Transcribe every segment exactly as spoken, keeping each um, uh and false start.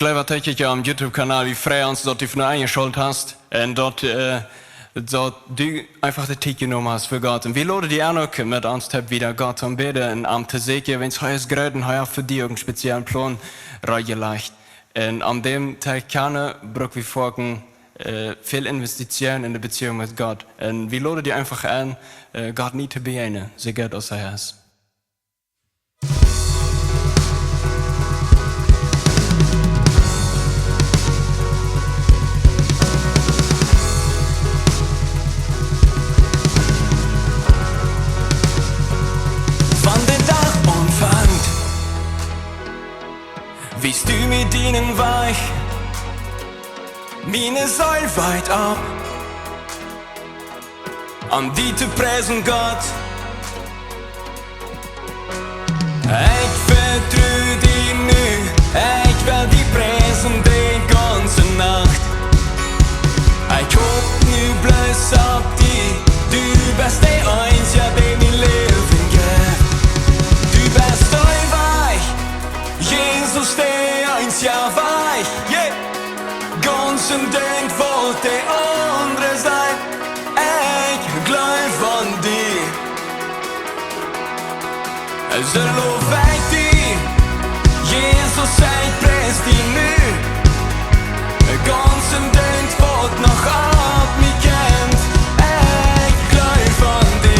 Leewa Tookjikja aum YouTube-Kanal, wie freien ons, daut du vondoag enjeschalt hast un daut, äh, daut du eefach de Tiet jenomen hast fa Gott. Un wie loden die en, uk met ons toop wieda Gott aunbäden un am to sieekjen, wiels hee es groot un hee haft fa die uk eenen speziellen Plon reed jelajcht. Un aun däm Tiet kjennen, bruck wie foaken, äh, väl Investition en de Beziehung met Gott. Un wie loden die eefach en, äh, Gott nie to bejäajnen, soo goot aus hee es. Wan de Dach aunfangt, wiest du mie dienen Wajch. Miene Seel wajcht opp, om die to priesen, Gott. Ekj vetru die nu, ekj well die priesen de gaunze Nacht. Ekj hop nu bloos opp die, du best de eensja, dee mie Läwen jeft. Du best de Wajch, Jesus, de eensja Wajch, yeah. Gaunz un denkj waut de aundre sajen, ekj jleew aun die. Soo loof ekj die, Jesus, ekj pries die nu. Gaunz un denkj waut noch opp mie kjemt, ekj jleew aun die.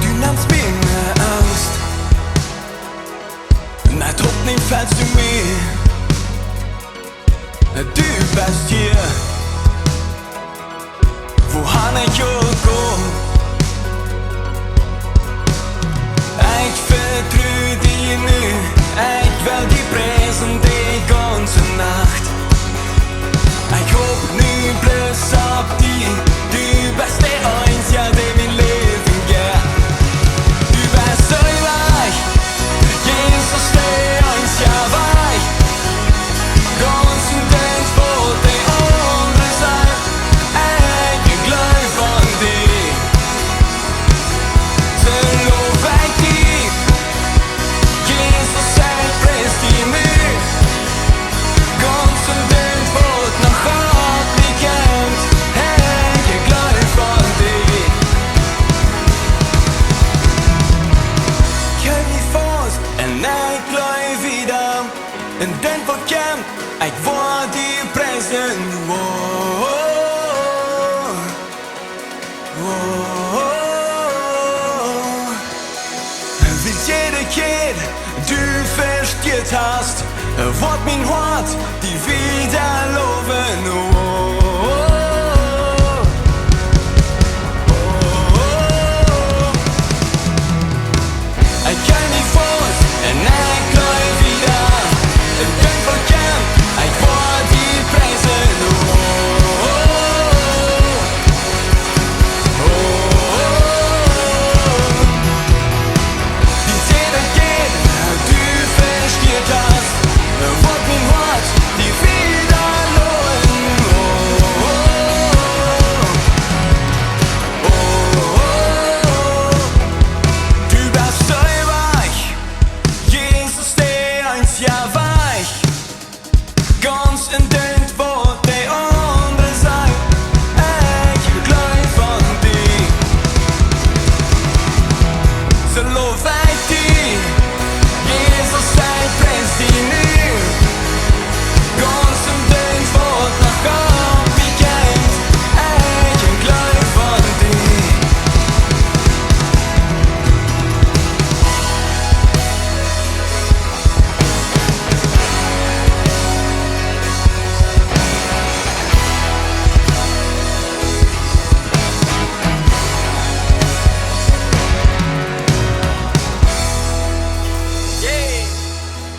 Du nemst miene Angst, met Hopninj fellst du mie. Du best hia, wua han ekj uk go. Ekj vetru die nu, ekj well die priesen de gaunze Nacht. Ekj hop nu bloos opp die, du best de eensja, dee mie Läwen jeft. Du best de Wajch, Jesus, de eensja Wajch. Gaunz un denkj waut de aundre sajen, ekj jleew aun die. Soo loof ekj die, Jesus, ekj pries die nu. Gaunz un denkj waut noch opp mie kjemt, ekj jleew aun die. Ekj hool die faust un ekj jleew wieda. Un denkj waut kjemt, ekj woa die priesen. Wow. Wow. Wiels jieda Kjia du vestieet hast, woat mien Hoat die wieda lowen. Wow. Ekj hool die faust un ekj jleew wieda. Un denkj waut kjemt, ekj woa die priesen. Oh, oh, oh, oh. Wiels jieda Kjia du vestieet hast, woat mien Hoat die wieda lowen. Oh, oh, oh. Oh, oh, oh. Du best de Wajch, Jesus, de eensja Wajch. Gaunz un denkj waut de aundre sajen, ekj jleew aun die. Soo loof ekj die, Jesus, ekj pries die nu. Gaunz un denkj waut noch opp mie kjemt, ekj jleew aun die.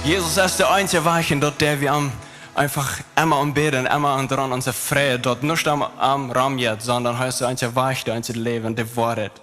Jesus es de eensja Wajch un daut doo wie am eefach emma aunbäden, emma aundronen, onse Freid, daut nuscht am, am romjeit, sonda hee es de eensja Wajch, de eensja Läwen, de Woarheit.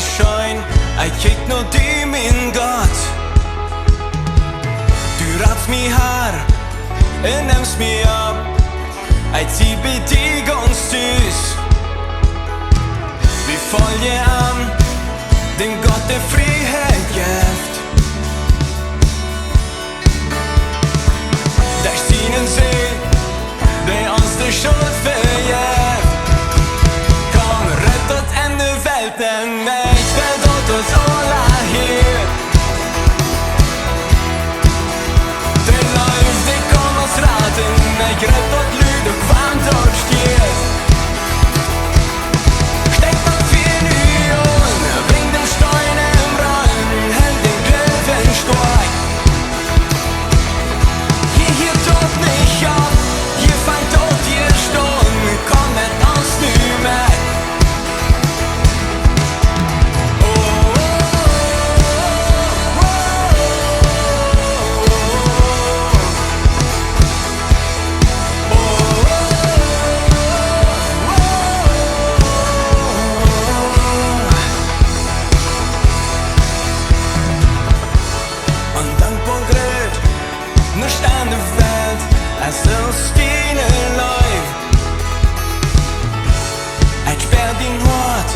scheen, ekj kjikj no die, mien Gott. Du ratst mie, Herr, un nemst mie opp. Ekj sie bie die gaunz tus. Wie foljen am, däm Gott, dee Frieheit jeft. Derch sienen Sän, dee ons de Schult vejeft. Komm, rep daut en de Welt nenn, ekj well daut ons aula hieet. De Leew, dee kaun ons raden, ekj rep daut lud, uk wan daut stieet. Stekj daut Fia nu aun, brinj dän Steen em Rollen, helt dän Gloowen stoakj. Hia, hia hieet daut nich opp, hia fangt daut ieescht aun, komm met ons nu met. Oh, oh, oh. Ondankboa groot, nuscht en de Welt es aus diene Leew. Ekj späa dien Hoat,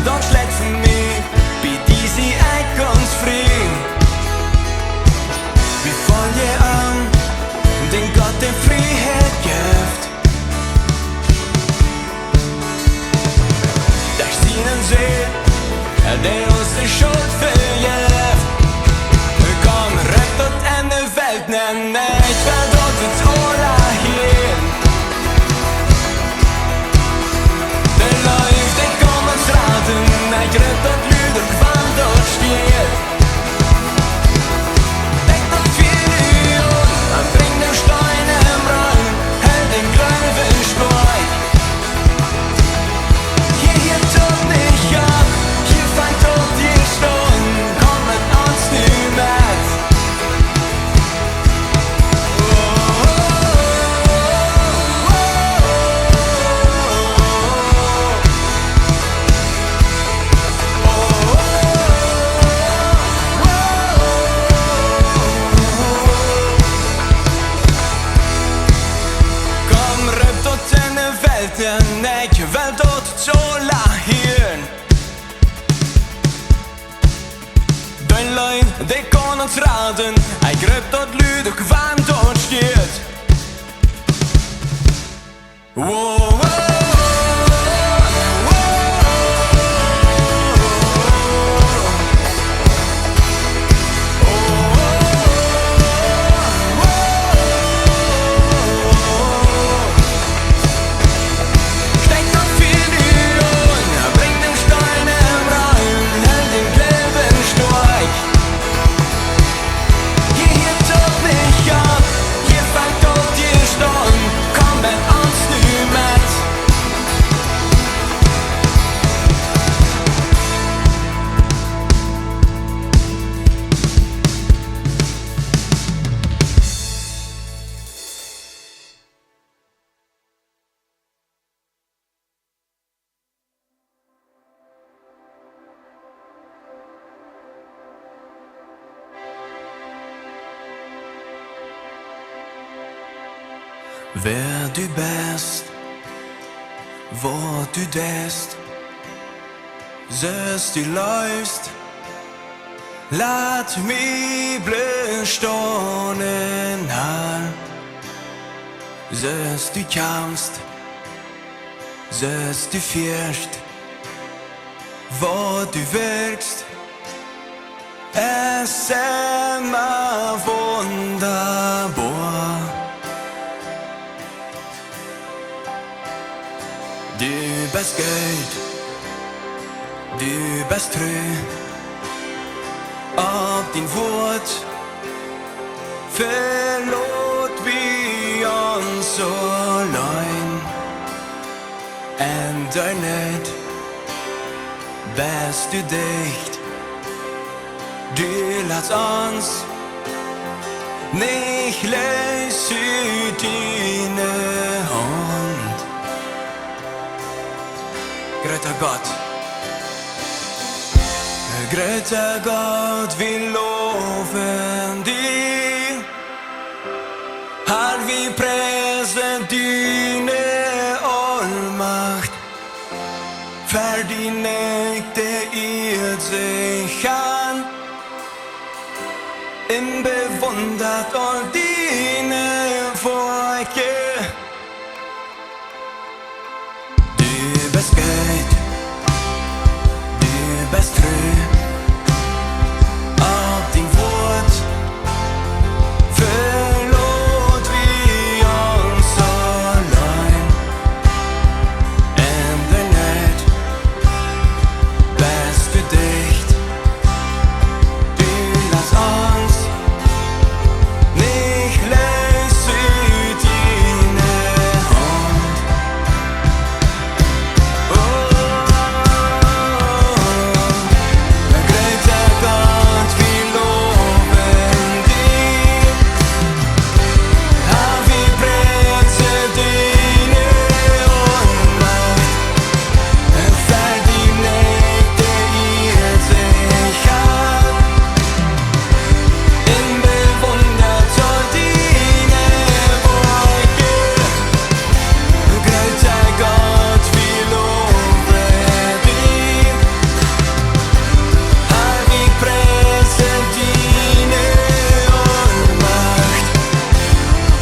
daut schlajcht fa mie, bie die sie ekj gaunz frie. Wie foljen am, däm Gott, dee Frieheit jeft. Derch sienen Sän, dee ons de Schult vejeft. Komm, rep daut en de Welt nenn, ekj well daut ons aula hieet. De Leew, dee kaun ons raden, ekj rep daut lud, uk wan daut stieet. Stekj daut Fia nu aun, brinj dän Steen em Rollen, helt dän Gloowen stoakj. Hia hieet daut nich opp, hia fangt daut ieescht aun, komm met ons nu met. Komm, rep daut en de Welt nenn, ekj well daut ons aula hieet. De Leew, dee kaun ons raden, ekj rep daut lud, uk wan daut stieet. Wow, wow, wow, wow. Stekj daut Fia nu aun, brinj dän Steen em Rollen, helt dän Gloowen stoakj. Hia hieet daut nich opp, hia fangt daut ieescht aun, komm met ons nu met. Wäa du best, waut du deist, soo aus du läufst, lat mie bloos stonen, Herr. Soo aus du kjamst, soo aus du fieescht, waut du wirkst, es emma wundaboa. Du best goot, du best tru, opp dien Wuat velot wie ons auleen. En doa nich best du dicht, du latst ons nich loos ut diene Haunt. Groota Gott, Groota Gott, wie lowen die. Herr, wie priesen diene Allmacht. Ver die Nächte ihr sich an. Un bewundat aul diene Woakje. Du best goot, du best tru, opp dien Wuat veloot wie ons auleen. En de Noot best du dicht, du latst ons nich loos ut diene Haunt. Oh, groota Gott, wie lowen die. Herr, wie priesen diene Allmacht. Ver die Nächte ihr sich an. Un bewundat aul diene Woakje. Groota Gott, wie lowen die. Herr, wie priesen diene Allmacht.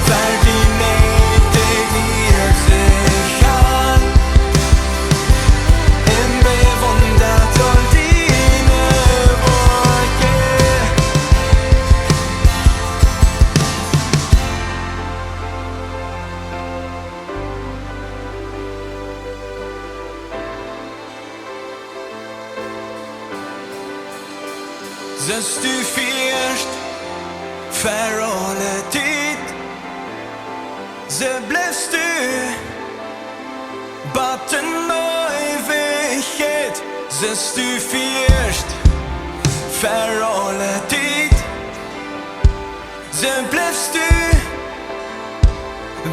Ver die Nächte ihr sich an. Un bewundat aul diene Woakje. Sest du Fürst ver aule Tiet, soo blifst du bat en Eewichkjeit. Sest du Fürst ver aule Tiet, soo blifst du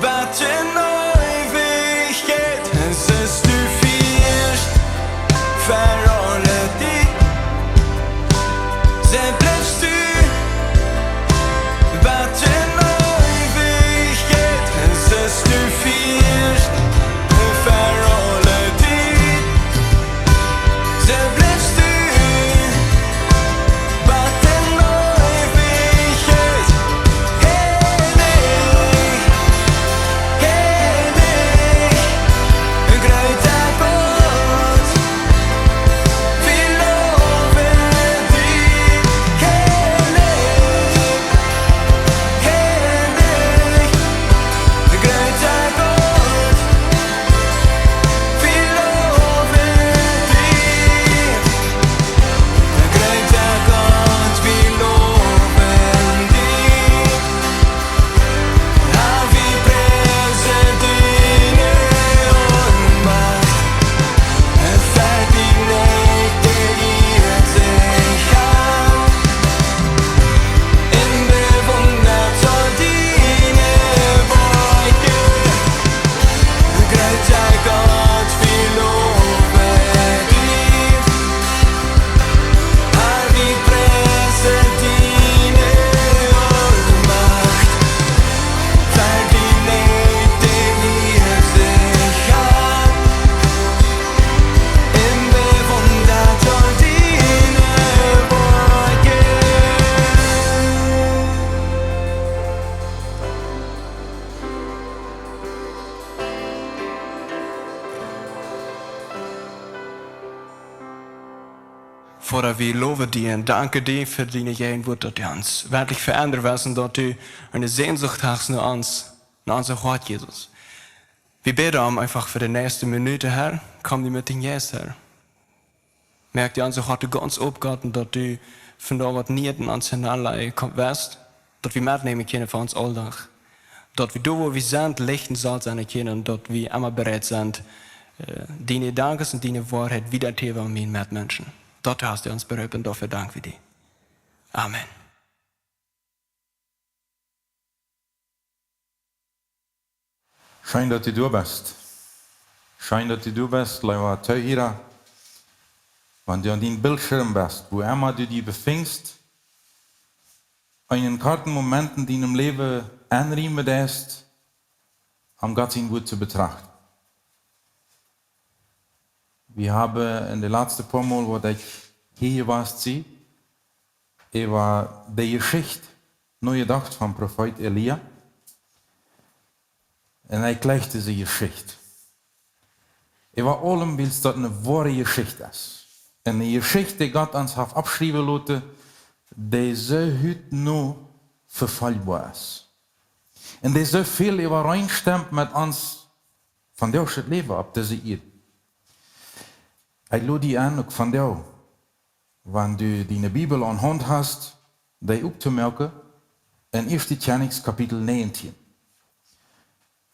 bat en Eewichkjeit. Sest du Fürst ver aule Tiet, soo blifst du bat en Eewichkjeit. Sest du Fürst ver aule Tiet, soo blifst du bat en Eewichkjeit. Herr, Herr, groota Gott, wie lowen die. Herr, Herr, groota Gott, wie lowen die. Groota Gott, wie lowen die. Herr, wie priesen diene Allmacht. Ver die Nächte ihr sich an. Un bewundat aul diene Woakje. Groota Gott, wie lowen die. Herr, wie priesen diene Allmacht. Ver die Nächte ihr sich an. Un bewundat aul diene Woakje. Voda, wie lowen die un danken die fa diene Jäajenwoat, daut du ons werkjlich veendat hast un daut du eene Sehnsucht hast no ons, no ons Hoat, Jesus. Wie bäden om eefach fa de näakjste Minuten, Herr. Komm du met dien Jeist, Herr. Moak du ons Hoaten gaunz op, Gott, un daut du vondoag waut Nieet en ons hinjalejen west, daut wie metnämen kjennen fa ons Auldach. Daut wie doa, wua wie sent, Licht un Solt sennen kjennen, un daut wie emma bereit sent, äh, diene Jedanken un diene Woarheit wieda to jäwen aun miene Metmenschen. Daut hast du ons beroopen un doafäa dank wie die. Amen. Scheen, daut du doa best. Scheen, daut du doa best, leewa Toohiera. Wan du aun dien Bildschirm best, wua emma du die befingst, eenen korten Moment en dienem Läwen enriemen deist, om Gott sien Wort to betrachten. Wie haben en de latste poa Mol, waut ekj hia wia, see, äwa de Jeschicht nojedocht vom Profeet Elia. Un ekj jleich dise Jeschicht. Äwa aulem, wiels daut eene woare Jeschicht es. Eene Jeschicht, dee Gott ons haft oppschriewen loten, dee soo hut nu vefolgboa es. Un dee soo väl äwareenstemmt met ons vondoagschet Läwen opp dise Ieed. Ekj lod die en, uk vondoag, wan du diene Bibel aun Haunt hast, dee opptomoaken, en Ieeschte Kjennichs Kapitel näajentieen.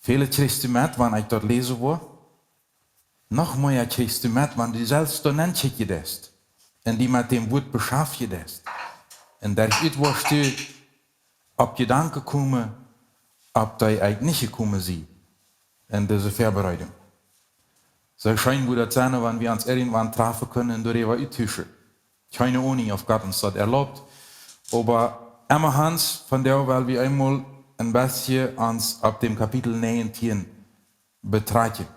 Väle kjrichst du met, wan ekj daut läsen woa. Noch mea kjrichst du met, wan du selfst doa nenkjikjen deist un die met däm Wort beschäftjen deist. Un doaderch woascht du opp Jedanken komen, opp dee ekj nich jekomen sie en dise Väabereidunk. Soo scheen wudd daut sennen, wan wie ons irjentwan trafen kjennen un doaräwa uttuschen. Kjeene Ahnung, auf Gott ons daut erlaubt. Oba emma, Hans, vondoag well wie eemol een bät ons opp däm Kapitel näajentieen betrakjen.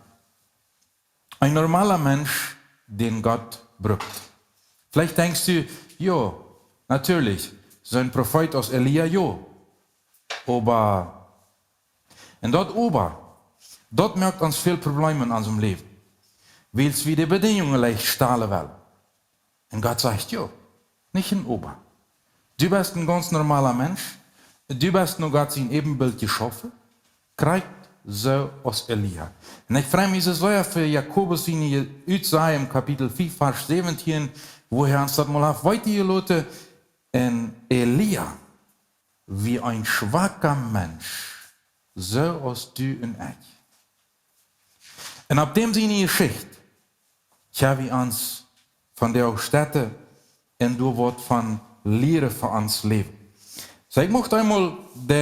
Een normala Mensch, dän Gott brukt. Veleicht denkjst du, jo, natieedlich, soo een Profeet aus Elia, jo. Oba, un daut oba, daut moakt ons väl Probleme en onsem Läwen. Wiels wie de Bedinjungen leicht stalen wellen. Un Gott sajcht, jo, nich een oba. Du best een gaunz normala Mensch. Du best no Gott sien Äbenbilt jeschaufen. Krakjt soo aus Elia. Un ekj frei mie soo sea fa Jakobus siene Utsajen em Kapitel fief, Varsch säwentieen, wua hee ons daut mol haft weeten jeloten. Un Elia wia een schwaka Mensch, soo aus du un ekj. Un opp däm siene Jeschicht kjenn wie ons vondoag stätten un doa waut von lieren fa ons Läwen. Soo, ekj mucht eemol de,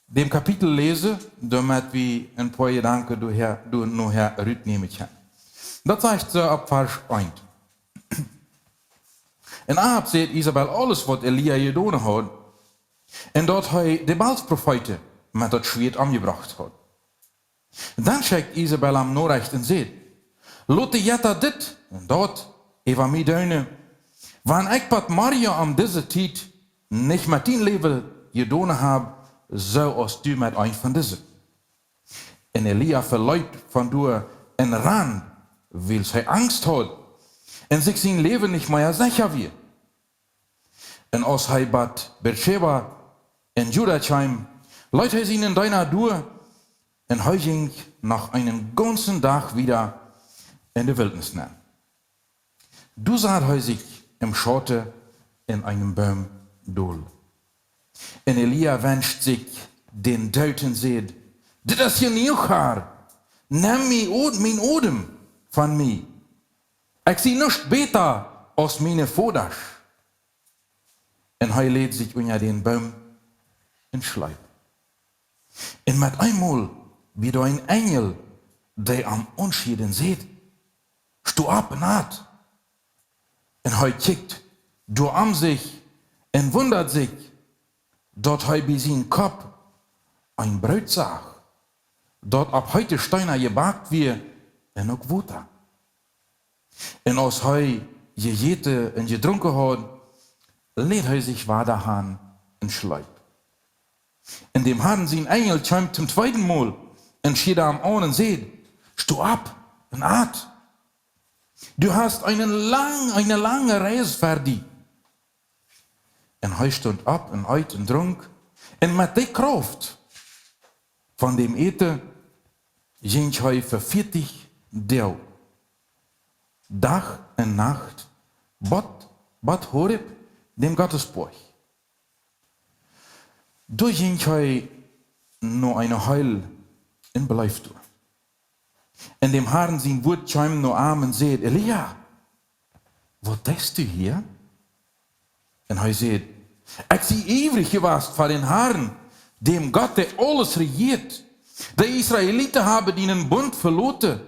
däm Kapitel läsen, doamet wie een poa Jedanken doa häa, doa nohäa rutnämen kjennen. Daut sajcht soo opp Varsch eent. Un Ahab säd Isebel aules, waut Elia jedonen haud, un daut hee de Baalsprofeeten met daut Schwieet omjebrocht haud. Dan schekjt Isebel am Norecht un säd: Lot de Jetta dit un daut äwa mie doonen, wan ekj bat morjen om dise Tiet nich met dien Läwen jedonen hab, soo aus du met eent von dise. Un Elia veleet von doa un rand, wiels hee Angst haud un sikj sien Läwen nich mea secha wia. Un aus hee bat Beerscheba en Juda kjeem, leet hee sienen Deena doa un hee jinkj noch eenen gaunzen Dach wieda en de Wiltnis nenn. Doa sad hee sikj em Schauten en eenen Boom dol. Un Elia wenscht sikj dän Doot un säd: Dit es jenuach, Har, nemm mie Od-, mien Odem von mie. Ekj sie nuscht bäta aus miene Vodasch. Un hee läd sikj unja dän Boom un schleep. Un met eemol wia doa een Enjel, dee am aunschieed un säd: Sto opp un at. Un hee kjikjt doa om sikj un wundat sikj, daut hee bie sien Kopp een Broot sach, daut opp heete Steena jebakt wia un uk Wota. Un aus hee jejäten un jedrunken haud, läd hee sikj wada han un schleep. Un däm Harn sien Enjel kjeem toom tweeden Mol un schieed am aun un säd: Sto opp un at. Du hast eene lang-, eene lange Reis ver die. Un hee stunt opp un eet un drunk, un met de Krauft von däm Äten jinkj hee fa vieetich Doag, Dach un Nacht, bat, bat Horeb, däm Gottesboajch. Doa jinkj hee no eene Heil un bleef doa. Un däm Harn sien Wuat kjeem no am un säd: Elia, waut deist du hia? Un hee säd: Ekj sie iewrich jewast ver dän Harn, däm Gott, dee aules rejieet. De Israeliten haben dienen Bunt veloten.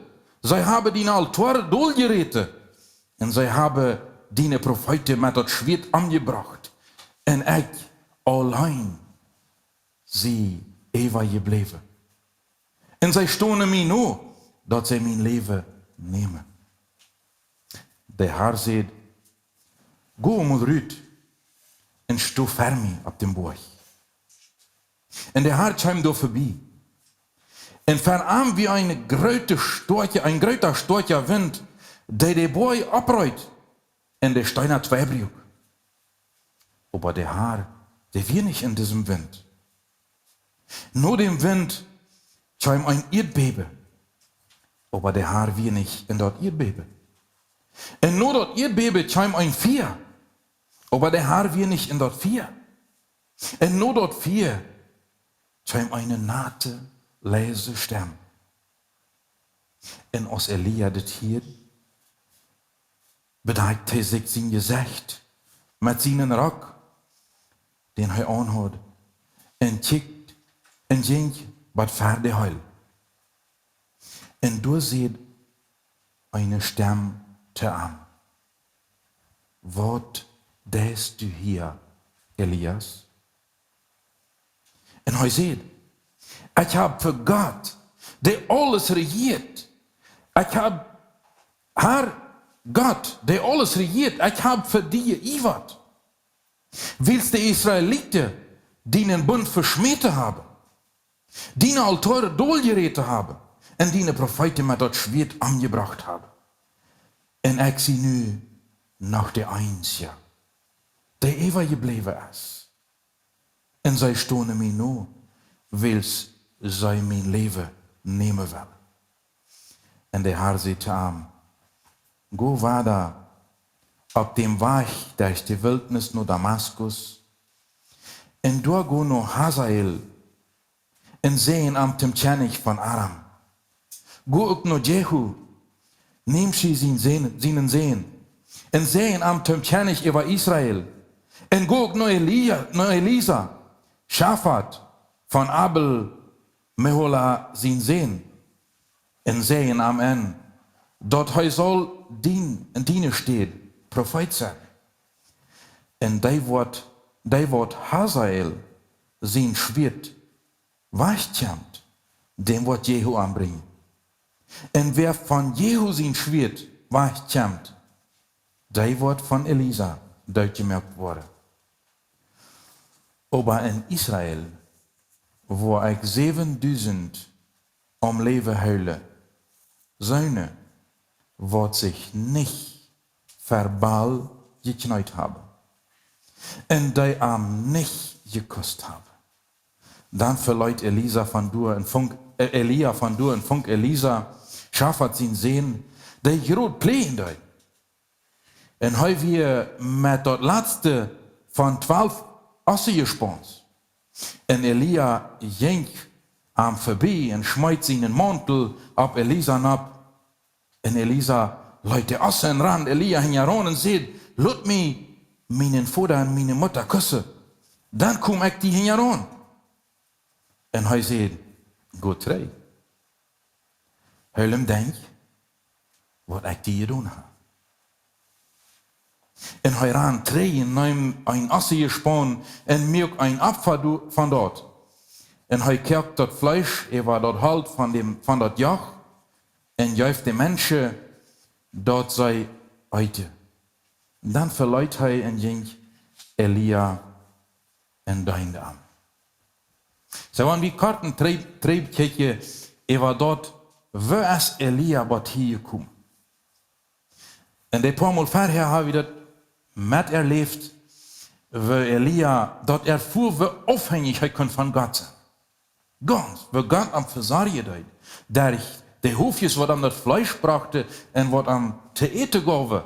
See haben diene Altore doljeräten. Un see haben diene Profeeten met daut Schwieet omjebrocht. Un ekj auleen sie äwajebläwen. Un see stonen mie no, daut see mien Läwen nämen. De Herr säd: "Go mol rut un sto ver mie opp dän Boajch." Un de Herr kjeem doa verbie. Un ver am wia een groote stoakja, een groota stoakja Wint, dee de Boajch opreet un de Steena tweibruak. Oba de Herr, dee wia nich en disem Wint. No däm Wint kjeem een Ieedbäben, oba de Herr wia nich en daut Ieedbäben. Un no daut Ieedbäben kjeem een Fia, oba de Herr wia nich en daut Fia. Un no daut Fia kjeem eene nate, leise Stemm. Un aus Elia dit hieed, bedakjt hee sikj sien Jesecht met sienen Rock, dän hee aunhaud, un kjikjt un jinkj bat ver de Heul. Un doa säd eene Stemm to am: "Waut deist du hia, Elias?" Un hee säd: "Ekj hab fa Gott, dee aules rejieet, ekj hab, Herr Gott, dee aules rejieet, ekj hab fa die jeiwat, wiels de Israeliten dienen Bunt veschmäten haben, diene Altore doljeräten haben un diene Profeeten met daut Schwieet omjebrocht haben. Un ekj sie nu noch de eensja, dee äwajebläwen es. Un see stonen mie no, wiels see mien Läwen nämen wellen." Un de Herr säd to am: "Go wieda opp däm Wajch derch de Wiltnis no Damaskus, un doa go no Hasael, un säd am tom Kjennich von Aram: Go uk no Jehu, Nimschi sien Sän, sienen Sän, un säd am tom Kjennich äwa Israel, un go uk no Elia, no Elisa, Schafat von Abel Mehola sien Sän, un säd am en, daut hee saul dien, en diene Städ Profeet sennen. Un dee woat, dee woat Hasael sien Schwieet wajchkjemt, däm woat Jehu ombrinjen. Un wäa von Jehu sien Schwieet wajchkjemt, dee woat von Elisa dootjemoakt woaren. Oba en Israel woa ekj säwendusent aum Läwen hoolen, soone, waut sikj nich ver Baal jekjneet haben, un dee am nich jekust haben." Dan veleet Elisa von doa un funk, äh, Elia von doa un funk Elisa, Schafat sien Sän, dee groot pläajen deed. Un hee wia met daut latste von twalf Ossen jespaund. Un Elia jinkj am verbie un schmeet sienen Mauntel opp Elisa nopp. Un Elisa leet de Ossen un rand Elia hinjaraun un säd: "Lot mie mienen Voda un miene Mutta kussen, dan kom ekj die hinjaraun." Un hee säd: "Go trigj. Hool em denkj, waut ekj die jedonen hab." Un hee rand trigj un neem een Ossen jespaun un muak een Opfa doa, von daut. Un hee koakt daut Fleesch äwa daut Holt von däm, von daut Joch, un jeef de Menschen, daut see eeten. Dan veleet hee un jinkj Elia un deend am. Soo, wan wie kort en Treep, Treep kjikjen äwa daut, woo es Elia bat hia jekomen? Un de poa Mol verhäa hab wie daut met erläft, woo Elia daut erfua, woo aufhenjich hee kunn von Gott sennen. Gaunz, woo Gott am vesorjen deed, derch de Hofjes, waut am daut Fleesch brochten un waut am to äten jeewen.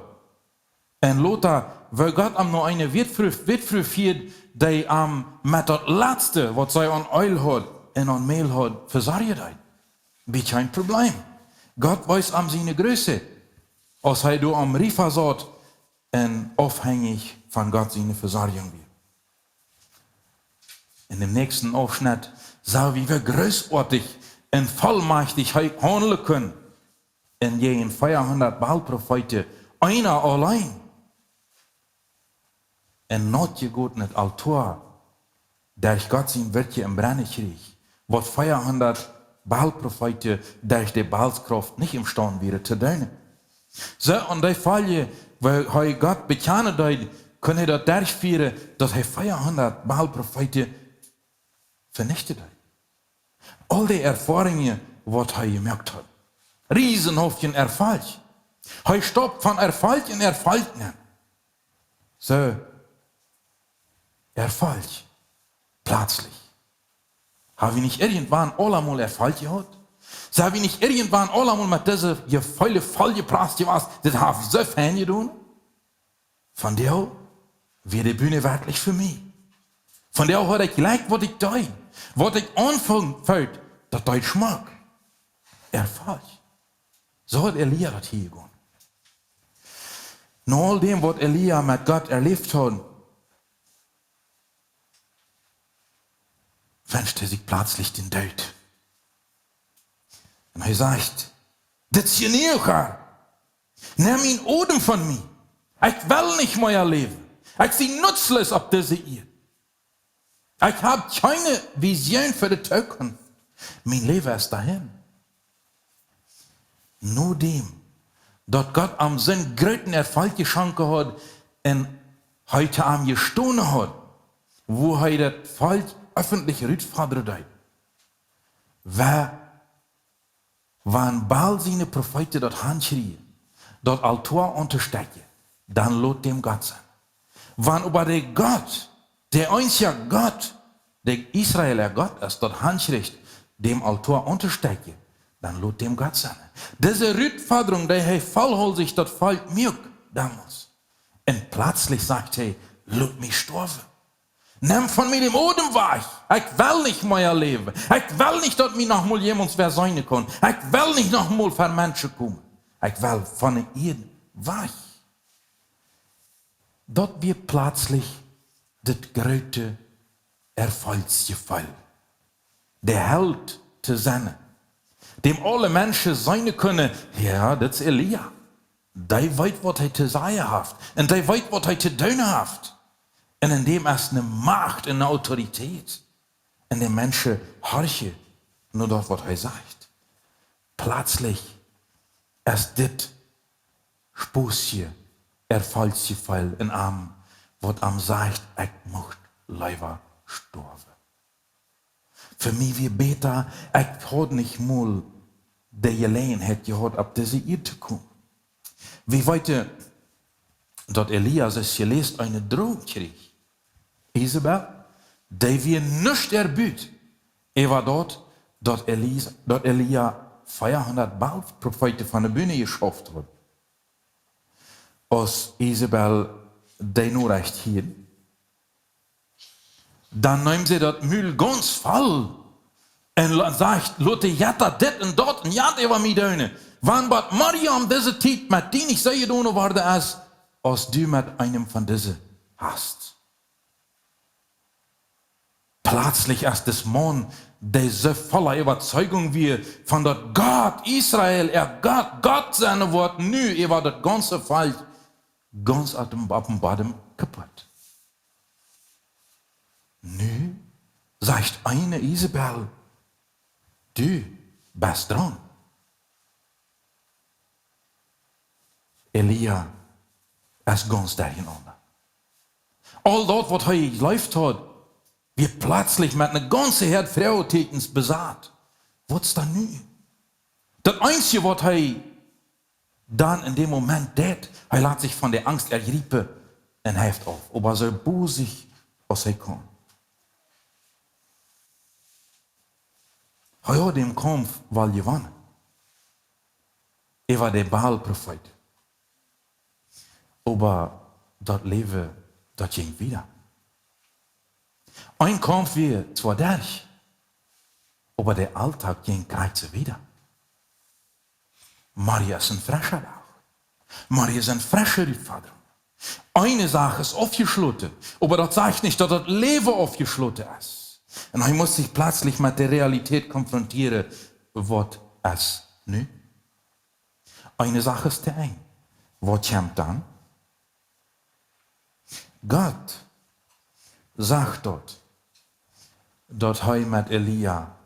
Un lota, woo Gott am no eene Wätfru, Wätfru fieed, dee am met daut latste, waut see aun Eelj haud un aun Mäl haud, vesorjen deed. Wia kjeen Problem. Gott wees am siene Größe, aus hee doa aum Riefa saut un aufhenjich von Gott siene Vesorjunk wia. En däm näakjsten Aufschnett sach wie, woo grootoatich un vollmajchtich hee haundlen kunn un jäajen veahundat Baal-Profeeten Eena auleen. En naut jegotenet Altoa, derch Gott sien Werkje em Brennekjrich, waut veahundat Baalprofeeten derch de Baalskrauft nich emstaund wieren to doonen. Soo, aun dee Folje, woo hee Gott bekjanen deed, kunn hee daut derchfieren, daut hee veahundat Baalprofeeten venichten deed. Aul dee Erfoaringen, waut hee jemoakt haud. Riesenhaufen Erfolg. Hee staupt von Erfolg en Erfolg nenn. Soo, Erfolg. Plazlich. Hab wie nich irjentwann aulemol Erfolg jehaut? Sent wie nich irjentwann aulemol met dise Jefeele voll jeplatzt jewast? Dit haft soo fein jedonen. Vondoag wia de Bühn werkjlich fa mie. Vondoag haud ekj jlikj, waut ekj deed. Waut ekj aunfunk, daut deed schmock. Erfolg. Soo haud Elia daut hia jegonen. No aul däm, waut Elia met Gott erläft haud, wenscht hee sikj plazlich dän Doot. Un hee sajcht: "Dit es jenuach, Herr. Nemm dän Odem von mie. Ekj well nich mea läwen. Ekj sie nutzlos opp dise Ieed. Ekj hab kjeene Vision fa de Tookunft. Mien Läwen es doahin." No däm, daut Gott am soon grooten Erfolg jeschonken haud un hee to am jestonen haud, woo hee daut Volkj öffentlich rutfodren deed, wan, wan Baal siene Profeeten daut hankjrieen, daut Altoa auntostecken, dan lot däm Gott sennen. Wan oba de Gott, de eensja Gott, de Israel äa Gott es, daut hankjricht, däm Altoa auntostecken, dan lot däm Gott sennen. Dise Rutfodrunk, dee hee vollholtich daut Volkj muak domols. Un plazlich sajcht hee: "Lot mie stoawen. Nemm von mie dän Odem wajch. Ekj well nich mea läwen. Ekj well nich, daut mie noch mol jemols wäa seenen kaun. Ekj well nich noch mol ver Menschen komen. Ekj well von de Ieed wajch." Daut wia plazlich daut groote Erfolgsjefeel. De Held to sennen, däm aule Menschen seenen kunnen: "Jo, daut es Elia. Dee weet, waut hee to sajen haft. Un dee weet, waut hee to doonen haft." Un en däm es eene Macht un eene Autoritäet. Un de Menschen horchen no daut, waut hee sajcht. Plazlich es dit spossje Erfolgsjefeel en am, waut am sajcht: "Ekj mucht leewa stoawen. Fa mie wia bäta, ekj haud nich mol de Jeläajenheit jehaut, opp dise Ieed to komen." Wie weeten, daut Elia, es jeläst, eenen Droom kjrieech. Isebel, dee wia nuscht erbuat äwa daut, daut Elis-, daut Elia veahundat Baalprofeeten von de Bühn jeschauft haud. Aus Isebel dee Norecht hieed, dan neem see daut Mul gaunz voll un la-, sajcht: "Lot de Jetta dit un daut un jant äwa mie doonen. Wan bat Maria om dise Tiet met die nich soo jedonen worden es, aus du met eenem von dise hast." Plazlich es dis Maun, dee soo volla Äwazeigung wia von daut Gott, Israel, äa Gott, Gott sennen woat, nu äwa daut gaunze Volkj gaunz opp däm, opp däm Bodem kaputt. Nu sajcht eene Isebel: "Du best draun." Elia es gaunz derchenaunda. Aul daut, waut hee jejleeft haud, wia plazlich met eene gaunze Häad Froageteakjens besat. Waut es dan nu? Daut eensje, waut hee dan en däm Moment deit, hee lat sikj von de Angst erjriepen un hieet auf, oba soo bosich aus hee kunn. Hee haud dän Kaumf woll jewonnen äwa de Baalprofeeten. Oba daut Läwen, daut jinkj wieda. Een Kaumf wia zwoa derch, oba de Auldach jinkj krakjt soo wieda. Morjen es een frescha Dach. Morjen es eene fresche Utfodrunk. Eene Sach es aufjeschloten, oba daut sajcht nich, daut daut Läwen aufjeschloten es. Un hee must sikj plazlich met de Realität konfrontieren, waut es nu? Eene Sach es to Enj. Waut kjemt dan? Gott sajcht daut, daut hee met Elia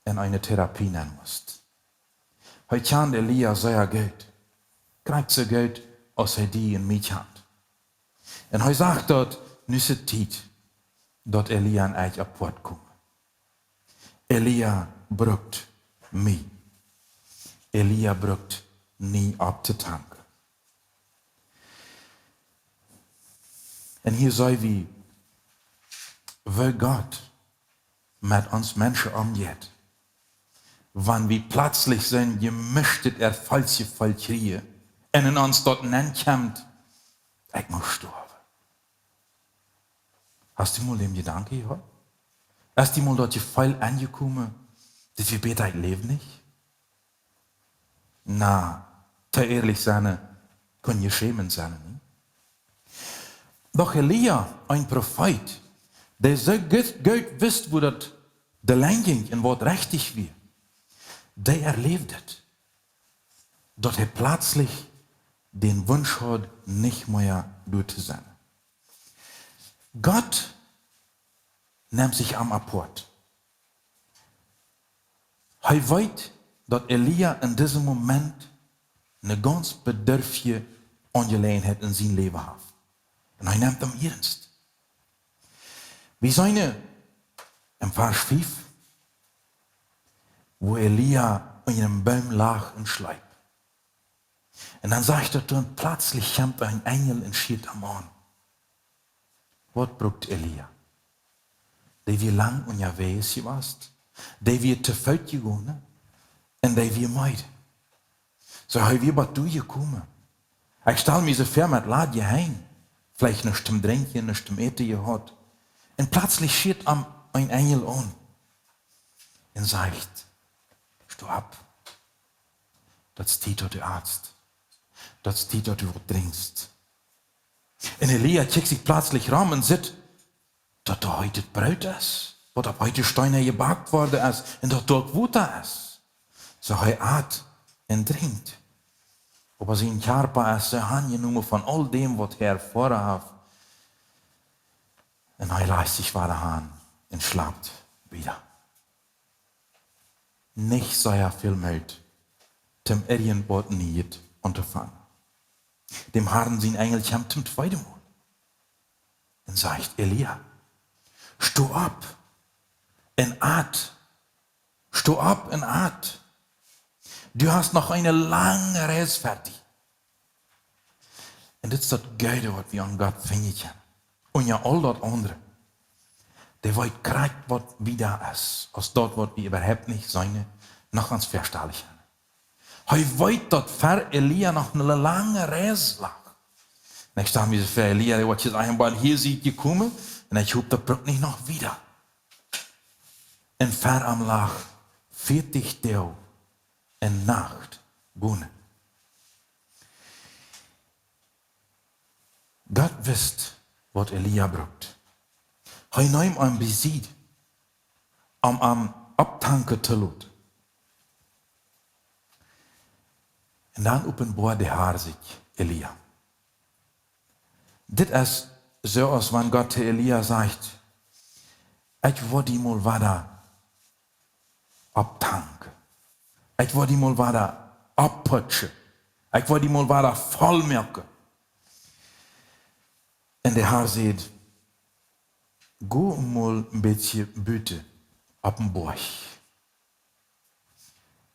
en eene Therapie nenn must. Hee kjand Elia sea goot, krakjt soo goot aus hee die un mie kjant. Un hee sajcht daut, nu es et Tiet, daut Elia un ekj apoat komen. Elia brukt mie. Elia brukt nie opptotanken. Un hia seenen wie, woo Gott met ons Menschen omjeit, wan wie plötzlich soo een jemischtet Erfolgsjefeel kjrieen un en ons daut nenkjemt: "Ekj mott stoawen." Hast du mol dän Jedanken jehaut? Es die mol daut Jefeel aunjekomen, daut wie bäta, ekj läw nich? Na, to ehrlich sennen, kunn je schämen sennen, nich? Doch Elia, een Profeet, dee soo goot, goot wist, woo daut de Lenj jinkj un waut rajcht wia, dee erläwd et, daut hee plötzlich dän Wunsch haud, nich mea doa to sennen. Gott nemt sikj am apoat. Hee weet, daut Elia en disem Moment eene gaunz bedurftje Aunjeläajenheit en sien Läwen haft. Un hee nemt am iernst. Wie seenen em Varsch fief, woo Elia unja eenen Boom lach un schleep. Un dan sajcht et, dan plötzlich kjemt een Enjel un schieet am aun. Waut brukt Elia? Dee wia lang unjawäajes jewast, dee wia to Foot jegonen un dee wia meed. Soo, hee wia bat doa jekomen. Ekj stal mie soo väa, met ladje Henj, veleicht nuscht toom Drinkjen, nuscht toom Äten jehaut. Un plötzlich schieet am een Enjel aun un sajcht: "Sto opp. Daut es Tiet, daut du atst. Daut es Tiet, daut du waut drinkjst." Un Elia kjikjt sikj plötzlich rom un sitt, daut doa heetet Broot es, waut opp heete Steena jebackt worden es, un daut doa uk Wota es. Soo hee at un drinkjt. Oba sien Kjarpa es soo aunjenomen von aul däm, waut hee erfoaren haft. Un hee lajcht sikj wada aun un schlapt wieda. Nich sea väl Moot, toom irjent waut Nieet auntofangen. Däm Harn sien Enjel kjemt toom tweeden Mol un sajcht: "Elia, sto opp un at. Sto opp un at. Du hast noch eene lange Reis ver die." Un dit es daut Goode, waut wie aun Gott finjen kjennen. Unja aul daut aundre, dee weet krakjt, waut wieda es aus daut, waut wie äwahaupt nich seenen, noch ons väastalen kjennen. Hee weet, daut ver Elia noch eene lange Reis lach. Un ekj stal mie soo väa, Elia, dee woat je sajen: "Boolt hia sie ekj jekomen, un ekj hop, daut brukt nich noch wieda." Un ver am lach vieetich Doag un Nacht gonen. Gott wist, waut Elia brukt. Hee neem am bie Sied, om am opptanken to loten. Un dan openboat de Har sikj Elia. Dit es soo aus wan Gott to Elia sajcht: "Ekj woa die mol wada opptanken. Ekj woa die mol wada opputschen. Ekj woa die mol wada voll moaken." Un de Har sajcht: "Go mol een bät buten opp dän Boajch."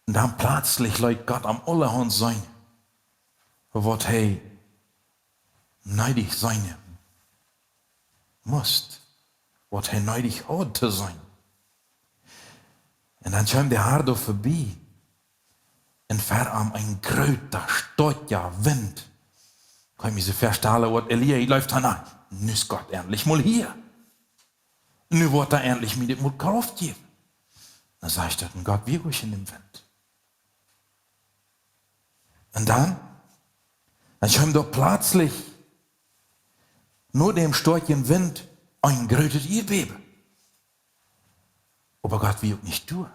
Un dan plötzlich leet Gott am aulahaunt seenen, waut hee needich seenen must, waut hee needich haud to seenen. Un dan kjeem de Har doa verbie un ver am een groota, stoakja Wint. Kaun mie soo väastalen, waut Elia, hee leeft dan aun: "Nu es Gott entlich mol hia. Nu woat hee entlich mie dit mol Krauft jäwen." Dan sajcht daut, un Gott wia uk en däm Wint. Un dan, dan kjeem doa plötzlich no däm stoakjen Wint een grootet Ieedbäben. Oba Gott wia uk nich doa.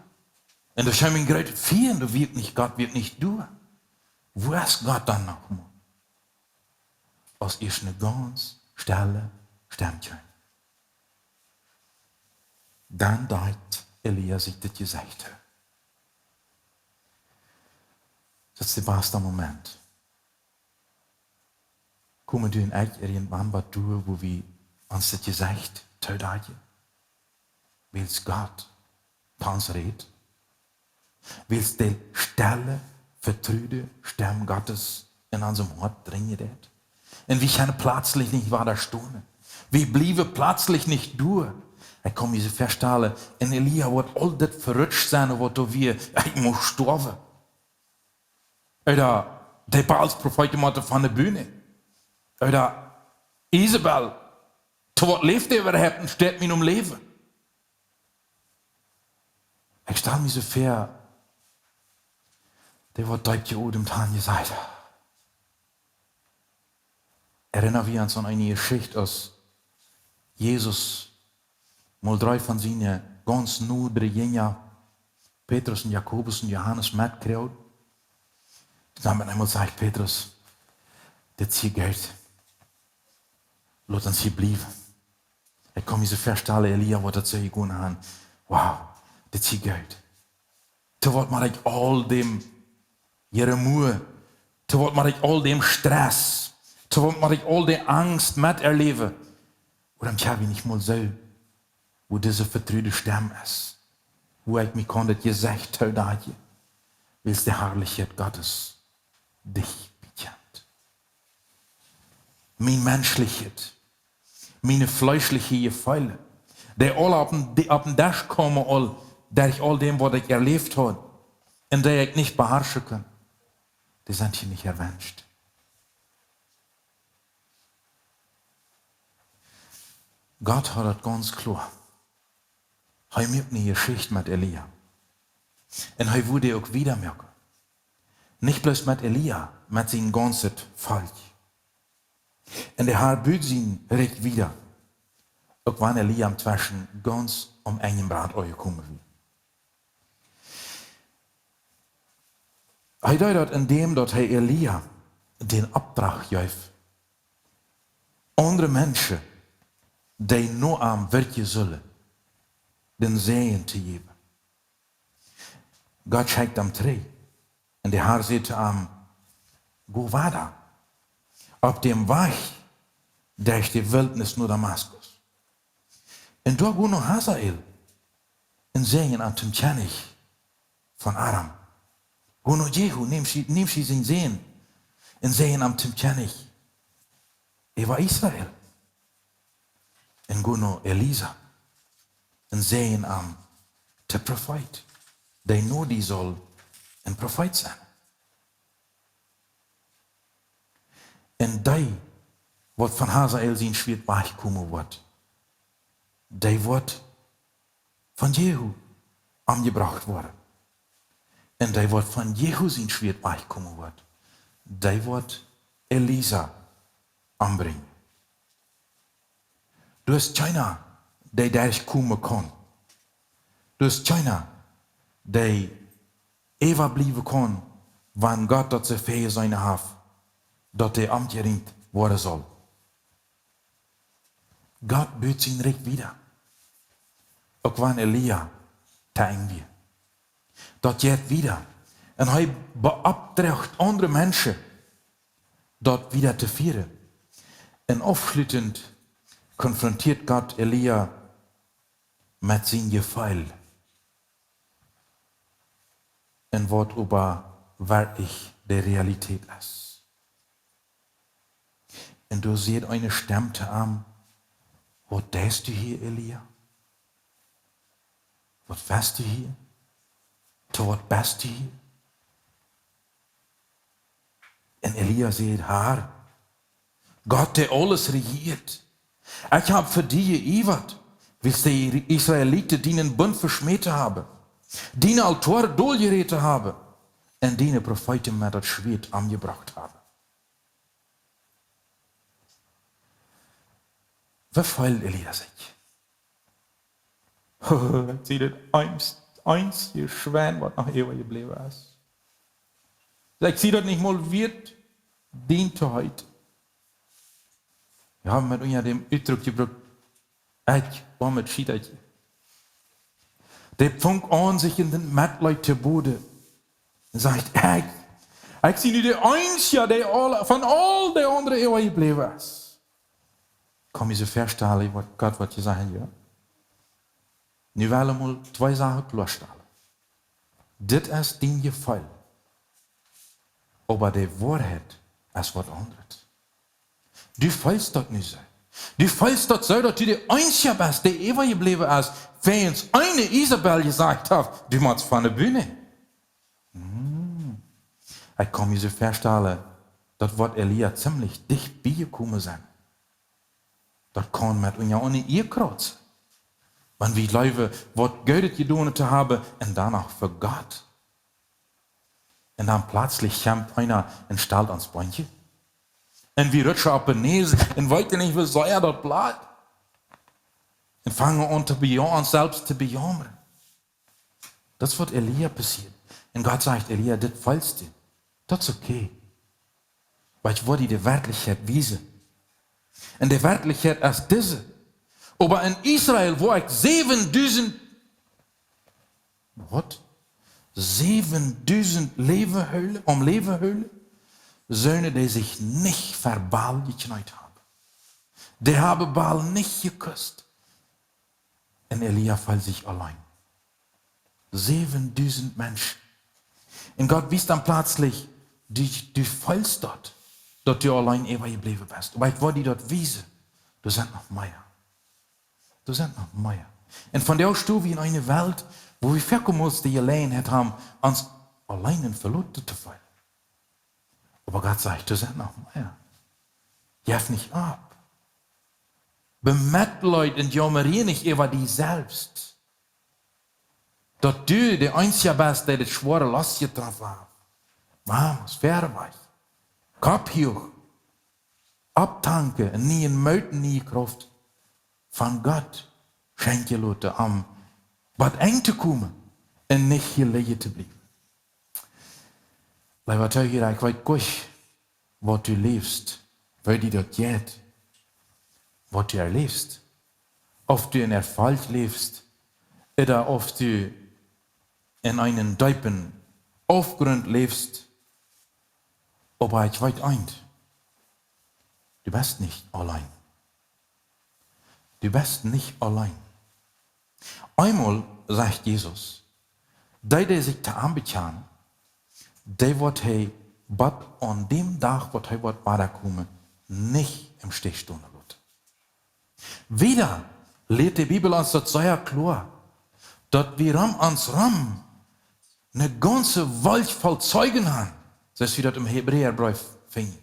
Un doa kjeem een grootet Fia un doa wia uk nich, Gott wia uk nich doa. Wua es Gott dan noch mol? Aus ieescht eene gaunz stelle Stemm kjeem. Dan deed Elia sikj daut Jesecht. Daut es de baste Moment. Komen du un ekj irjentwan bat doa, wua wie ons daut Jesecht toodeien? Wiels Gott to ons rät? Wiels de stelle, vetrude Stemm Gottes en ons Hoat drinjen deit? Un wie kjennen pletslich nich wadastonen. Wie bliewen pletslich nich doa. Ekj kaun mie soo väastalen, un Elia woat aul dit verutscht sennen, waut doa wia, ekj mott stoawen. Ooda de Baals Profeeten motten von de Bühn. Ooda Isebel, to waut läft dee äwahaupt un steit mie em Läwen? Ekj stal mie soo väa, dee woat deep jeodemt haben, jesajcht. Erinna wie ons aun eene Jeschicht, aus Jesus mol dree von siene gaunz noe Jinja, Petrus un Jakobus un Johanes, metkjrieech. Dan met eemol sajcht Petrus: "Dit es hia goot. Lot ons hia bliewen." Ekj kaun mie soo väastalen, Elia woat daut soo jegonen haben: "Wow, dit es hia goot. To waut mott ekj aul däm Jeremia, to waut mott ekj aul däm Stress, to waut mott ekj aul dee Angst met erläwen? Wuarom kjenn wie nich mol soo, wua dise vetrude Stemm es, wua ekj mie kaun daut Jesecht toodeien, wiels de Harlichkjeit Gottes dicht bekjemt?" Mien menschlichet, miene fleeschliche Jefeele, dee aul opp dän, dee opp dän Desch komen, aul derch aul däm, waut ekj erläft haud, un dee ekj nich beharschen kunn, dee sent hia nich erwünscht. Gott haud daut gaunz kloa. Hee muak eene Jeschicht met Elia. Un hee wudd dee uk wieda moaken. Nich bloos met Elia, met sien gaunzet Volkj. Un de Har bud sien Rikj wieda, uk wan Elia entweschen gaunz aum Enj em Brand aunjekomen wia. Hee deed daut, endäm daut hee Elia dän Opdrach jeef, aundre Menschen, dee no am wirkjen sullen, dän Säajen to jäwen. Gott schekjt am trigj. Un de Har säd to am: "Go wieda opp däm Wajch derch de Wiltnis no Damaskus. Un doa go no Hasael un säajen am tom Kjennich von Aram. Go no Jehu, nemm sie, nemm sie sien Sän un säajen am tom Kjennich äwa Israel. Un go no Elisa un säajen am, de Profeet, dee no die saul een Profeet sennen. Un dee, waut von Hasael sien Schwieet wajchkomen woat, dee woat von Jehu omjebrocht woaren. Un dee, waut von Jehu sien Schwieet wajchkomen woat, dee woat Elisa ombrinjen. Doa es kjeena, dee derchkomen kaun. Doa es kjeena, dee äwabliewen kaun, wan Gott daut soo väajeseenen haft, daut dee omjebrocht woaren saul." Gott bud sien Rikj wieda, uk wan Elia to Enj wia. Daut jeit wieda. Un hee beauptrajcht aundre Menschen, daut wieda to fieren. Un aufschließend konfrontieet Gott Elia met sien Jefeel un waut oba werkjlich de Realität es. Un doa sajcht eene Stemm to am: "Waut deist du hia, Elia? Waut west du hia? To waut best du hia?" Un Elia säd: "Har, Gott, dee aules rejieet, ekj hab fa die jeiewat, wiels de Israeliten dienen Bunt veschmäten haben, dienen Altoa doljeräten haben un diene Profeeten met daut Schwieet omjebrocht haben." Woo feelt Elia sikj? Ekj sie daut eensje, eensje Schwien, waut noch äwajebläwen es. Ekj sie daut nich mol wieet, dien to heeten. Wie haben met unja dän Utdruck jebrukt: "Ekj, oamet Schietertje." Dee funk aun, sikj en daut Metleet to boden. Un sajcht: "Ekj, ekj sie nu de eensja, dee aul, von aul de aundre äwajebläwen es." Kaun mie soo väastalen, waut Gott woat sajen: "Jo, nu well wie mol twee Sachen kloastalen. Dit es dien Jefeel, oba de Woarheit es waut aundret. Du feelst daut nu soo. Du feelst daut soo, daut du de eensja best, dee äwajebläwen es, wiels eene Isabel jesajcht haft, du motst von de Bühn." Hm. Ekj kaun mie soo väastalen, daut woat Elia ziemlich dicht bie jekomen sennen. Daut kaun met unja aundre Ea krauzen, wan wie jleewen, waut Goodet jedonen to haben un dan noch fa Gott. Un dan pletslich kjemt eena un stalt ons Beenkje. Un wie rutschen opp de Näs un weeten nich, woo sea daut blieet. Un fangen aun to beja-, ons selfst to bejaumren. Daut es, waut Elia passieet. Un Gott sajcht: "Elia, dit feelst du. Daut es okay. Oba ekj woa die de Werkjlichkjeit wiesen. Un de Werkjlichkjeit es dise. Oba en Israel, wua ekj säwendusent," waut? "Säwendusent Läwen hoolen, aum Läwen hoolen, sellen dee sikj nich ver Baal jekjneet haben. Dee haben Baal nich jekust." Un Elia feelt sikj auleen. Säwendusent Menschen. Un Gott wiest dan pletslich: "Du, du feelst daut, daut du auleen äwajebläwen best. Oba ekj woa die daut wiesen. Doa sent noch mea. Doa sent noch mea." Un vondoag stonen wie en eene Welt, wua wie foaken mol de Jeläajenheit haben, ons auleen un veloten to feelen. Oba Gott sajcht: "Doa sent noch mea. Jeff nich opp. Bemetleet un jaumer nich äwa die selfst, daut du de eensja best, dee daut schwoare Loos jetroffen haft. Vamos, wieda wajch. Kopp huach. Opptanken, nieen Moot, niee Krauft von Gott schenkjen loten, om bat Enj to komen un nich hia lijen to bliewen." Leewa Toohiera, ekj weet goanich, waut du läwst, woo die daut jeit, waut du erläwst. Auf du en Erfolg läwst, ooda auf du en eenen deepen Aufgrunt läwst. Oba ekj weet eent: Du best nich auleen. Du best nich auleen. Eemol, sajcht Jesus, dee, dee sikj to am bekjanen, dee woat hee bat aun däm Dach, waut hee woat wadakomen, nich em Stich stonen loten. Wieda lieet de Bibel ons daut sea kloa, daut wie rom ons rom eene gaunze Wolkj voll Zeugen haben, soo aus wie daut em Hebräabreef finjen.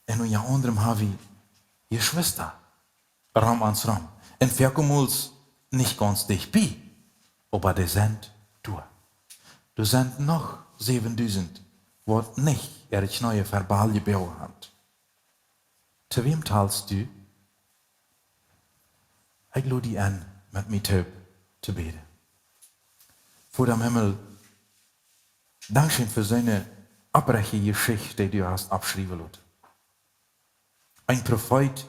Un unja aundrem ha wie Jeschwista rom ons rom. Un foaken mol nich gaunz dicht bie, oba dee sent doa. Doa sent noch säwendusent, waut nich äare Kjnees ver Baal jeboagen haben. To wäm talst du? Ekj lod die en, met mie toop to bäden. Voda em Himmel, dankscheen fa soone oprechte Jeschicht, dee du hast oppschriewen loten. Een Profeet,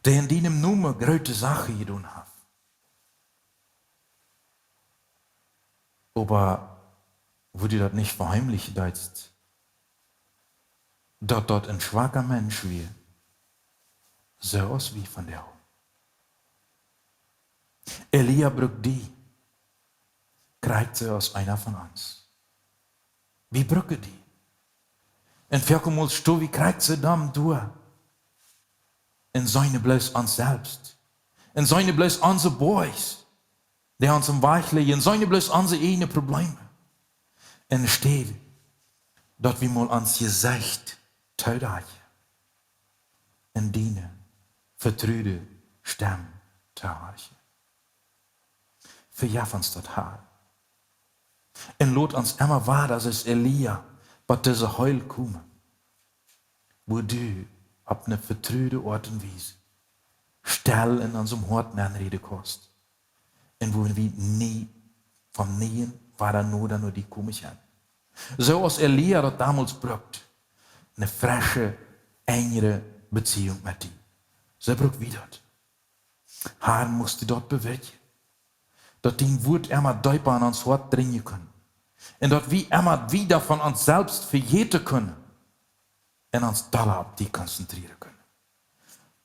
dee en dienem Nomen groote Sachen jedonen haft. Oba woo du daut nich veheemlichen deetst, daut daut een schwaka Mensch wia, soo aus wie vondoag. Elia brukt die, krakjt soo aus eena von ons. Wie brucken die. Un foaken mol sto wie krakjt soo dan doa. Un seenen bloos ons selfst. Un seenen bloos onse Boys, dee ons em Wajch lijen. Un seenen bloos onse eejne Probleme. Enne Städ, daut wie mol ons Jesecht todrakjen un diene vetrude Stemm to horchen. Vejeff ons daut, Herr. Un lot ons emma wada, soo aus Elia, bat dise Hel komen, wua du opp eene vetrude Oat un Wies stell en onsem Hoat nenräden kaust. Un wua wie nie, von nie wada noda no die komen kjennen. Soo aus Elia daut domols brukt, ne fresche, enjre Beziehunk met die. Soo bruck wie daut. Herr, must du daut bewirkjen, daut dien Wuat emma deepa en ons Hoat drinjen kaun. Un daut wie emma wieda von ons selfst vejäten kjennen un ons dolla opp die konzentrieren kjennen.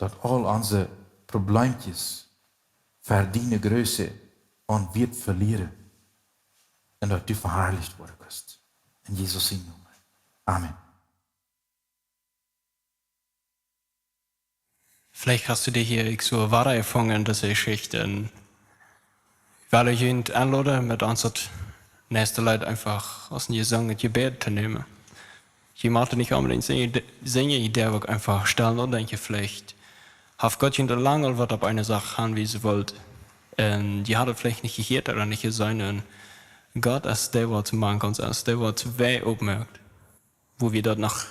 Daut aul onse Problemkjes fa diene Größe aun Wieet velieren. Un daut du veharlicht woaren kaust. En Jesus sien Nomen. Amen. Veleicht hast du die hia uk soo wada jefungen, dise Jeschicht. Un well ekj junt enloden, met ons daut näakjste Leet eefach aus een Jesang, een Jebäd to nämen. Jie motten nich onbedinjt sinjen, sinjen, jie derwen uk eefach stell nodenkjen. Veleicht haft Gott junt lang aul waut opp eene Sach aunwiesen wult. Un jie hauden veleicht nich jehieet ooda nich jeseenen. Un Gott es dee, waut mank ons es, dee, waut Wäaj opmoakt, wua wie daut noch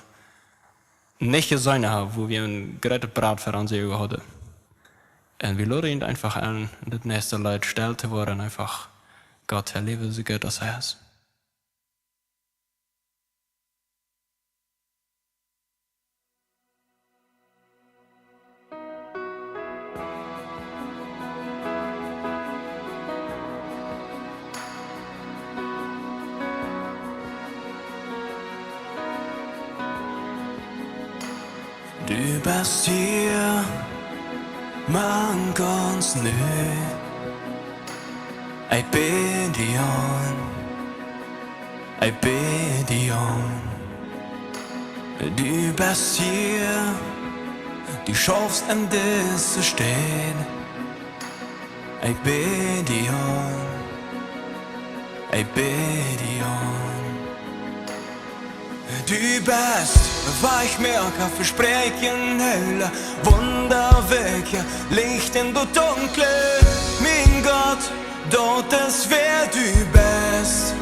nich jeseenen haben, wua wie een grootet Brett ver onse Uagen hauden. Un wie loden junt eefach en, daut näakjste Leet stell to woaren, eefach Gott erläwen, soo goot aus hee es. Du best hia mank ons nu. Ekj bäd die aun. Ekj bäd die aun. Du best hia. Du schaufst en dise Städ. Ekj bäd die aun. Ekj bäd die aun. Du best Wajchmoaka, Vespräakjen, Heela, Wunda, Woakjen, Licht en daut Dunkle. Mien Gott, daut es wäa du best.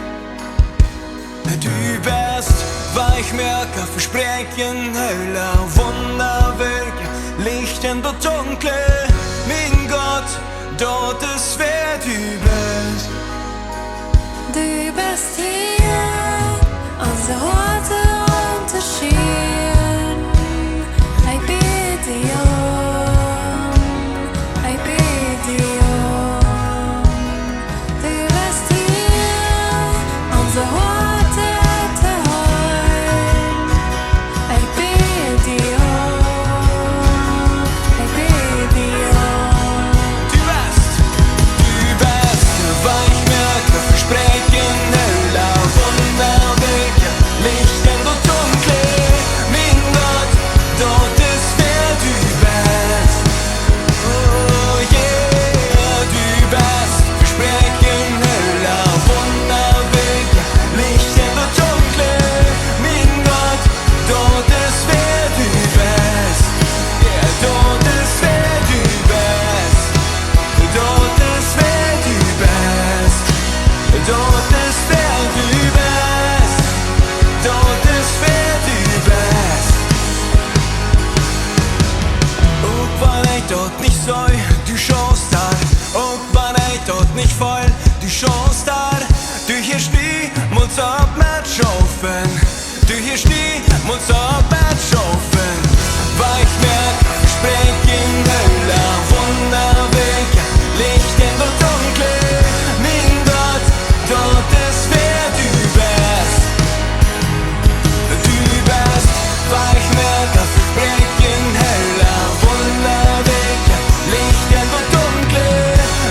Du best Wajchmoaka, Vespräakjen, Heela, Wunda, Woakjen, Licht en daut Dunkle. Mien Gott, daut es wäa du best. Du best hia, onse Hoaten to schieren. Ekj bäd die aun, ekj bäd die aun. Du best hia, onse Hoaten to heelen. Ekj bäd die aun, ekj bäd die aun. Du best, du best Wajchmoaka, Vespräakjen, Heela, Wunda, Woakjen, Licht en daut Dunkle. Mien Gott, daut es wäa du best. Oh yeah, du best Vespräakjen, Heela, Wunda, Woakjen, Licht en daut Dunkle. Mien Gott, daut es wäa du best. Yeah, daut es wäa du best. Daut es wäa du best. Daut es wäa du best. Daut es wäa du best. Uk wan ekj daut nich see, du schaufst doa. Uk wan ekj daut nich feel, du schaufst doa. Du hieescht niemols opp met schaufen. Du hieescht niemols opp met schaufen. Wajchmoaka, Vespräakjen, Heela, Wunda, Woakjen, Licht en daut Dunkle. Mien Gott, daut es wäa du best. Du best Wajchmoaka, Vespräakjen, Heela, Wunda, Woakjen, Licht en daut Dunkle.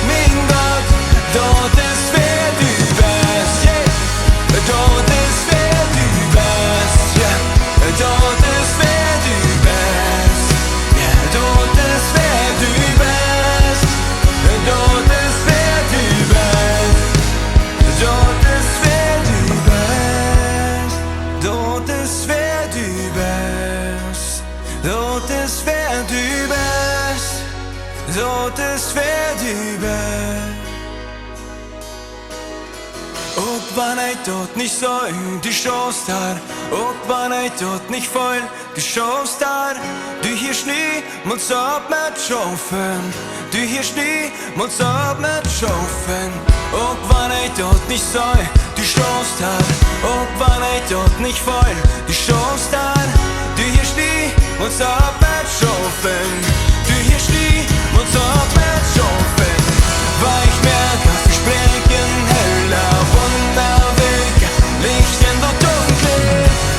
Mien Gott, daut es wäa du best. Yeah. Daut es wäa du best. Yeah. Daut es wäa du best. Yeah. Daut es wäa du best. Daut es wäa du best. Daut es wäa du best. Daut es wäa du best. Daut es wäa du best. Daut es wäa du best. Uk wan ekj daut nich see, du schaufst doa. Uk wan ekj daut nich feel, du schaufst doa. Du hieescht niemols opp met schaufen. Du hieescht niemols opp met schaufen. Uk wan ekj daut nich see, du schaufst doa. Uk wan ekj daut nich feel, du schaufst doa. Du hia schlie, ons opp met schaufen. Du hia schlie, ons opp met schaufen. Wajchmoaka, Vespräakjen, Heela, Wunda, Wieekja, Licht en daut Dunkle.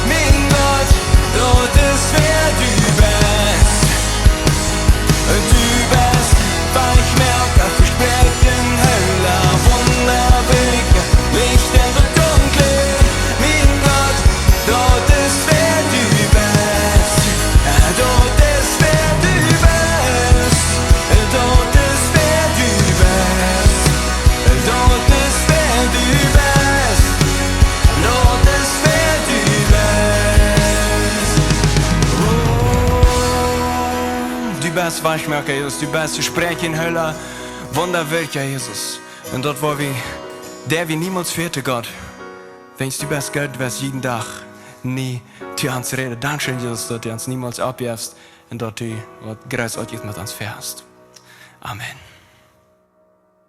Mien Gott, daut es wäa du best. Du best Wajchmoaka, Vespräakjen, Heela, Wunda, Wieekja, Licht en daut Dunkle. Mien Gott, daut es wäa du best. Daut es wäa du best. Daut es wäa du best. Daut es wäa du best. Daut es wäa du best. Oh, du best Wajchmoaka, Jesus. Du best Vespräakjen, Heela, Wunda, Wieekja, Jesus. Un daut woa wie, dee wie niemols vejäten, Gott. Wiels du best goot, du best jieden Dach nie to ons räden. Dankscheen, Jesus, daut du ons niemols oppjefst un daut du waut Grootootjet met ons väahast. Amen.